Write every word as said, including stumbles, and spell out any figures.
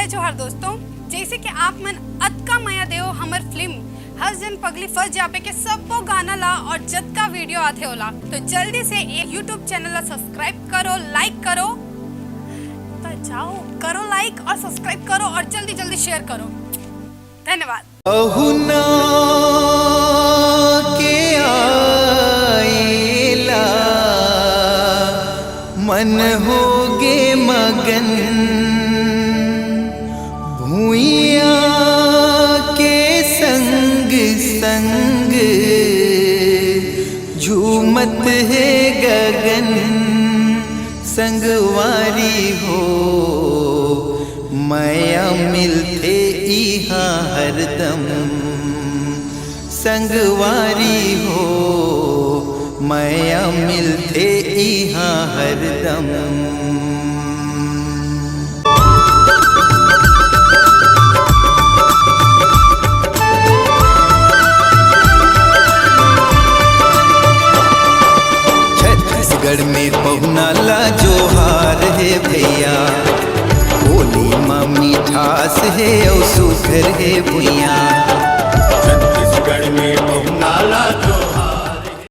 जोहार दोस्तों, जैसे कि आप मन अतका मया देव हमर फिल्म हर जन पगली फंस जाबे के सब्बो गाना ला और जतका वीडियो आथे ओला, तो जल्दी से ये YouTube चैनल ला सब्सक्राइब करो, लाइक करो, तो जाओ करो लाइक और सब्सक्राइब करो और जल्दी जल्दी शेयर करो। धन्यवाद। पहुना के आइला मन होगे मगन, भुइया के संग संग झूमत हे गगन। संगवारी हो, मया मिलथे इहाँ हरदम। संगवारी हो, मया मिलथे इहाँ हरदम। छत्तीसगढ़ में पहुना ला जोहार हे भैया, बोली म मिठास हे अउ सुघर हे भुइयां। छत्तीसगढ़ में